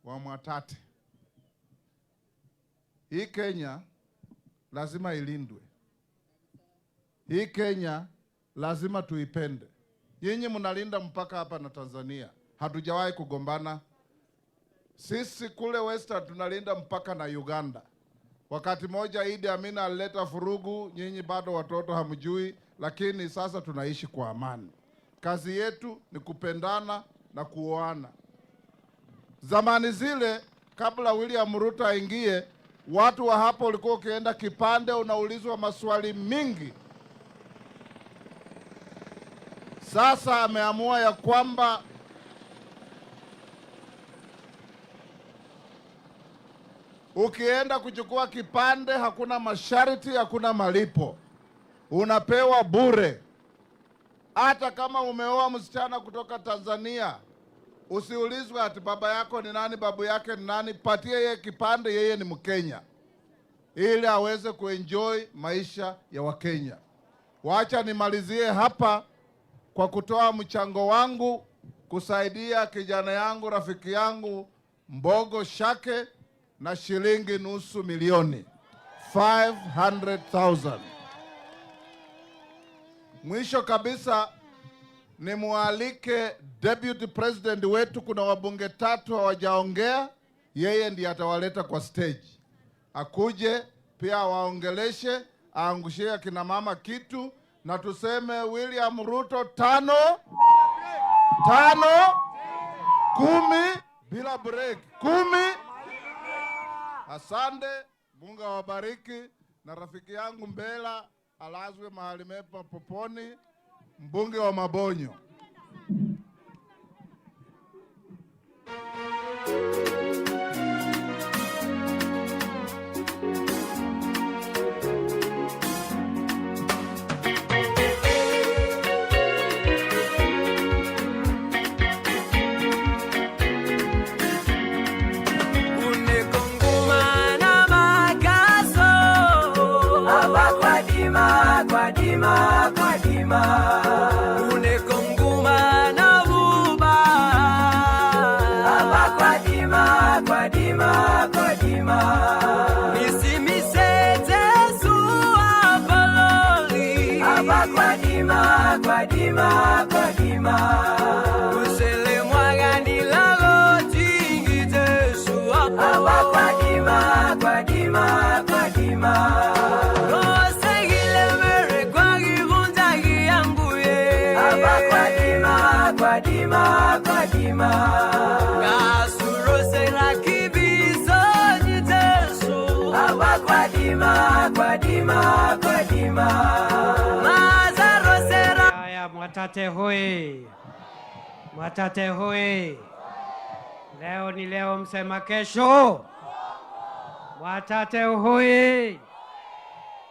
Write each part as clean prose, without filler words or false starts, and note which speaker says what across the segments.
Speaker 1: Wa Mwatate, hii Kenya lazima ilindwe. Hii Kenya lazima tuipende. Nyinyi mnalinda mpaka hapa na Tanzania, hatujawahi kugombana. Sisi kule Western tunalinda mpaka na Uganda. Wakati moja Idi Amin alileta vurugu, nyinyi bado watoto hamjui, lakini sasa tunaishi kwa amani. Kazi yetu ni kupendana na kuoana. Zamani zile kabla William Ruto aingie, watu wa hapo ulikuwa ukienda kipande unaulizwa maswali mingi. Sasa ameamua ya kwamba ukienda kuchukua kipande hakuna masharti, hakuna malipo, unapewa bure. Hata kama umeoa msichana kutoka Tanzania, usiulizwe ati baba yako ni nani, babu yake ni nani. Patie yeye kipande, yeye ni Mkenya, ili aweze kuenjoy maisha ya Wakenya. Wacha nimalizie hapa kwa kutoa mchango wangu kusaidia kijana yangu, rafiki yangu Mbogo Shake na shilingi 500,000, 500,000. Mwisho kabisa nimwalike deputy president wetu. Kuna wabunge tatu hawajaongea, yeye ndiye atawaleta kwa stage, akuje pia awaongeleshe, aangushie akina mama kitu, na tuseme William Ruto tano tano 10 bila break 10. Asante, Mungu awabariki, na rafiki yangu Mbela alazwe mahali mema peponi, mbunge wa Mabonyo.
Speaker 2: Unekongumana makaso
Speaker 3: Abakwadima kwadima kwadima
Speaker 2: Unekongumana buba
Speaker 3: Abakwadima kwadima kwadima
Speaker 2: Nisimisete suwa baloli
Speaker 3: Abakwadima kwadima kwadima
Speaker 2: Usele mwaganilalo tingi Jesu
Speaker 3: Abakwadima kwadima kwadima
Speaker 2: Rosegile mere kwagivunja giambuye
Speaker 3: Abakwadima kwadima kwadima
Speaker 2: Kasuro sera kibiso Jesu
Speaker 3: Abakwadima kwadima kwadima
Speaker 2: Mazaro sera
Speaker 4: Haya, Mwatate hoi! Mwatate hoi! Leo ni leo, msema kesho. Mwatate hoi!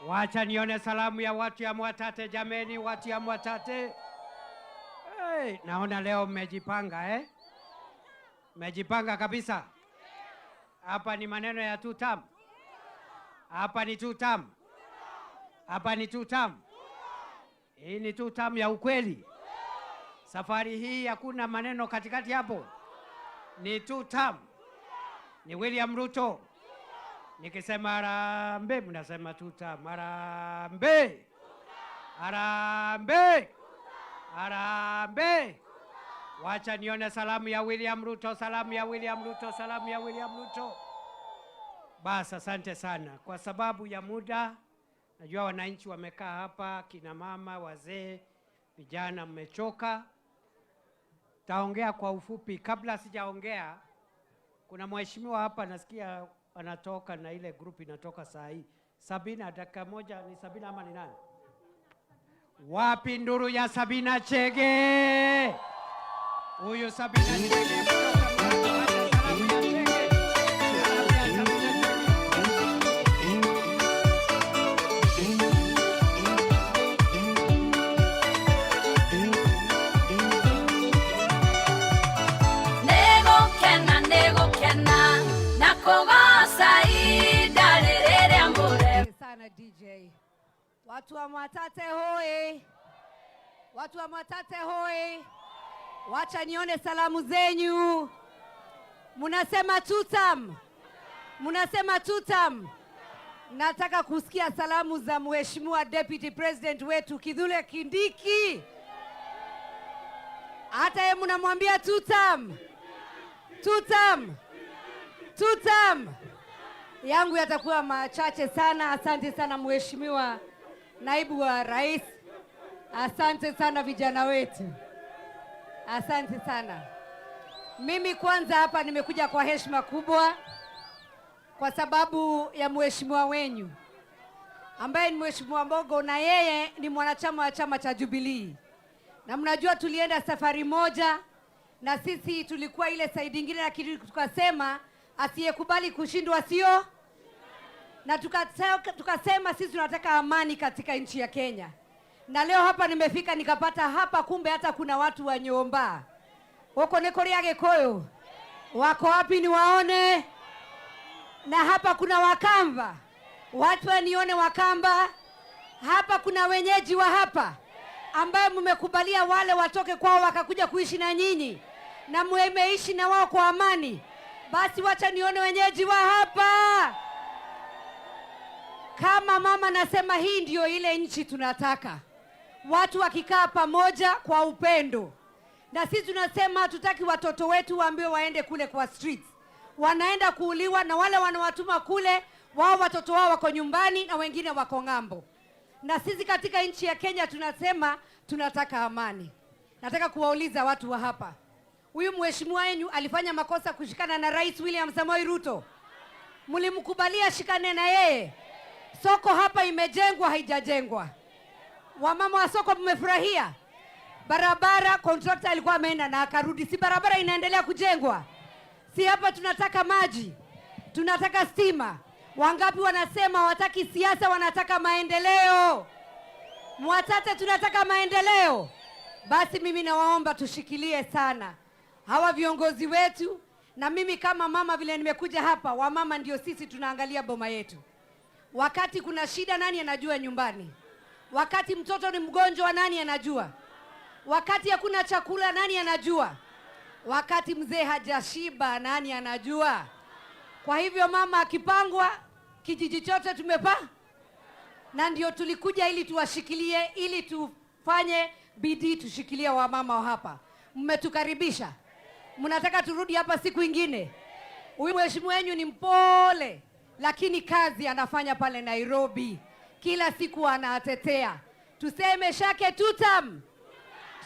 Speaker 4: Wacha nione salamu ya watu ya Mwatate, jameni, watu ya Mwatate. Hey, naona leo mmejipanga eh? Mmejipanga kabisa. Hapa ni maneno ya two term. Hapa ni two term. Hapa ni two term. Hii ni two term ya ukweli. Safari hii hakuna maneno katikati hapo, ni two term. Ni William Ruto. Nikisema harambee, mnasema two term. Harambee, harambee, harambee. Wacha nione salamu ya William Ruto, salamu ya William Ruto, salamu ya William Ruto. Basi, asante sana. Kwa sababu ya muda, najua wananchi wamekaa hapa, kina mama, wazee, vijana, mmechoka. Taongea kwa ufupi. Kabla sijaongea, kuna mheshimiwa hapa nasikia anatoka na ile group inatoka saa hii. Sabina, dakika moja, ni Sabina ama ni nani? Wapi nduru ya Sabina Chege? Huyu Sabina Chege kutoka Mwanza, salamu ya Chege. Salamu ya Sabina Chege.
Speaker 5: Nĩgũkena nĩgũkena na kũgoca ihinda rĩrĩ rĩamũre.
Speaker 6: Sana DJ. Watu wa Mwatate hoi! Watu wa Mwatate hoi! Wacha nione salamu zenyu. Munasema tutam, munasema tutam. Nataka kusikia salamu za Mheshimiwa Deputy President wetu Kithure Kindiki. Hata yeye munamwambia tutam, tutam, tutam. Yangu yatakuwa machache sana. Asante sana Mheshimiwa Naibu wa Rais, asante sana vijana wetu, asante sana. Mimi kwanza hapa nimekuja kwa heshima kubwa kwa sababu ya mheshimiwa wenyu ambaye ni Mheshimiwa Mbogo, na yeye ni mwanachama wa chama cha Jubilee, na mnajua tulienda safari moja na sisi tulikuwa ile side ingine, lakini tukasema asiyekubali kushindwa sio, na tukasema sisi tunataka amani katika nchi ya Kenya. Na leo hapa nimefika nikapata hapa, kumbe hata kuna watu wa nyomba huko nĩ kũrĩ Agĩkũyũ wako wapi niwaone? Na hapa kuna Wakamba, watu wanione Wakamba. Hapa kuna wenyeji wa hapa ambaye mmekubalia wale watoke kwao wakakuja kuishi na nyinyi na mmeishi na wao kwa amani, basi wacha nione wenyeji wa hapa. Kama mama nasema, hii ndio ile nchi tunataka, watu wakikaa pamoja kwa upendo. Na sisi tunasema hatutaki watoto wetu waambiwe waende kule kwa streets, wanaenda kuuliwa na wale wanawatuma kule, wao watoto wao wako nyumbani na wengine wako ng'ambo. Na sisi katika nchi ya Kenya tunasema tunataka amani. Nataka kuwauliza watu wa hapa, huyu mheshimiwa wenu alifanya makosa kushikana na Rais William Samoei Ruto? Mlimkubalia shikane na yeye? Soko hapa imejengwa haijajengwa? Wamama wa soko mmefurahia? Barabara contractor alikuwa ameenda na akarudi, si barabara inaendelea kujengwa? Si hapa tunataka maji, tunataka stima. Wangapi wanasema hawataki siasa, wanataka maendeleo? Mwatate, tunataka maendeleo. Basi mimi nawaomba tushikilie sana hawa viongozi wetu, na mimi kama mama vile nimekuja hapa, wamama ndio sisi tunaangalia boma yetu. Wakati kuna shida, nani anajua nyumbani? Wakati mtoto ni mgonjwa, nani anajua? Wakati hakuna chakula, nani anajua? Wakati mzee hajashiba, nani anajua? Kwa hivyo mama akipangwa, kijiji chote tumepa, na ndio tulikuja ili tuwashikilie, ili tufanye bidii tushikilie wamama wa hapa. Mmetukaribisha, mnataka turudi hapa siku ingine. Huyu mheshimiwa wenyu ni mpole, lakini kazi anafanya pale Nairobi, kila siku anatetea. Tuseme shake tutam,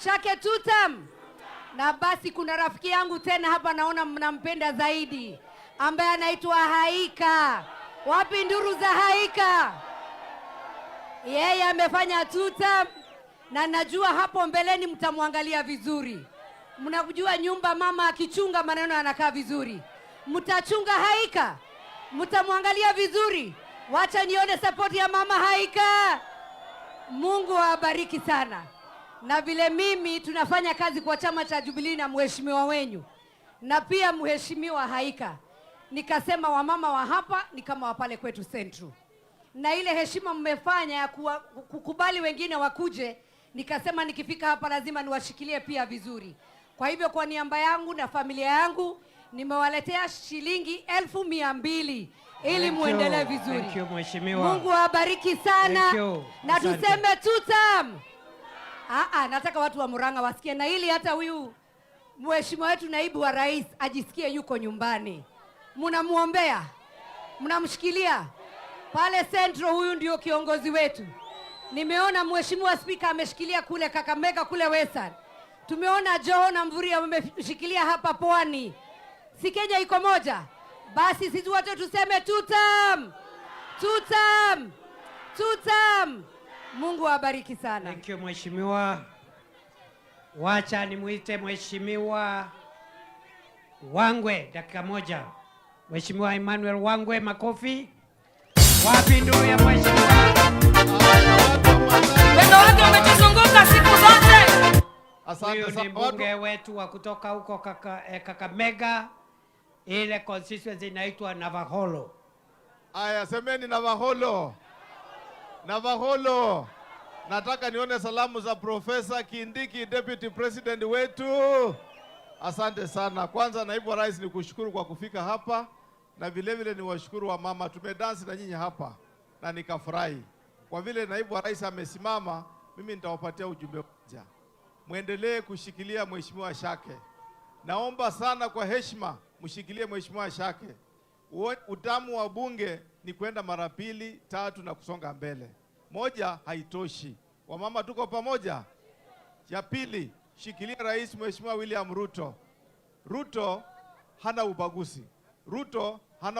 Speaker 6: shake tutam. Na basi kuna rafiki yangu tena hapa naona mnampenda zaidi, ambaye anaitwa Haika. Wapi nduru za Haika? Yeye amefanya tutam, na najua hapo mbeleni mtamwangalia vizuri. Mnajua nyumba mama akichunga maneno yanakaa vizuri. Mtachunga Haika, mtamwangalia vizuri. Wacha nione support ya mama Haika. Mungu awabariki sana. Na vile mimi tunafanya kazi kwa chama cha Jubilee na mheshimiwa wenyu na pia mheshimiwa Haika, nikasema wamama wa hapa ni kama wa pale kwetu Central, na ile heshima mmefanya ya kukubali wengine wakuje, nikasema nikifika hapa lazima niwashikilie pia vizuri. Kwa hivyo kwa niaba yangu na familia yangu nimewaletea shilingi 200,000 ili muendelee vizuri.
Speaker 4: Thank you, mheshimiwa.
Speaker 6: Mungu awabariki sana.
Speaker 4: Thank you.
Speaker 6: Na
Speaker 4: Asante.
Speaker 6: tuseme tutam. Aa, nataka watu wa Murang'a wasikie, na ili hata huyu mheshimiwa wetu naibu wa rais ajisikie yuko nyumbani. Mnamuombea, mnamshikilia pale Central. Huyu ndio kiongozi wetu. Nimeona mheshimiwa spika ameshikilia kule Kakamega, kule Western. Tumeona Joho na Mvurya wameshikilia hapa Pwani. Si Kenya iko moja? Basi sisi wote tuseme tutam, tutam, tutam. Mungu awabariki sana.
Speaker 4: Thank you mheshimiwa. Wacha nimwite mheshimiwa Wangwe, dakika moja. Mheshimiwa Emmanuel Wangwe, makofi. Wapi nduru ya mheshimiwa?
Speaker 5: Wendo wake umetuzunguka siku zote.
Speaker 1: Asante
Speaker 4: Huyu ni
Speaker 1: sana.
Speaker 4: mbunge wetu wa kutoka huko Kakamega, ile constituency inaitwa Navaholo.
Speaker 1: Aya, semeni Navaholo, Navaholo. Nataka nione salamu za Profesa Kindiki, Deputy President wetu.
Speaker 7: Asante sana. Kwanza naibu wa rais, ni kushukuru kwa kufika hapa na vile vile ni washukuru wa mama, tumedansi na nyinyi hapa na nikafurahi. Kwa vile naibu wa rais amesimama, mimi nitawapatia ujumbe mmoja. Mwendelee kushikilia Mheshimiwa Shake. Naomba sana kwa heshima mshikilie Mheshimiwa Shake. Utamu wa bunge ni kwenda mara pili, tatu na kusonga mbele. Moja haitoshi. Wamama tuko pamoja. Ya pili, shikilia Rais Mheshimiwa William Ruto. Ruto hana ubaguzi. Ruto hana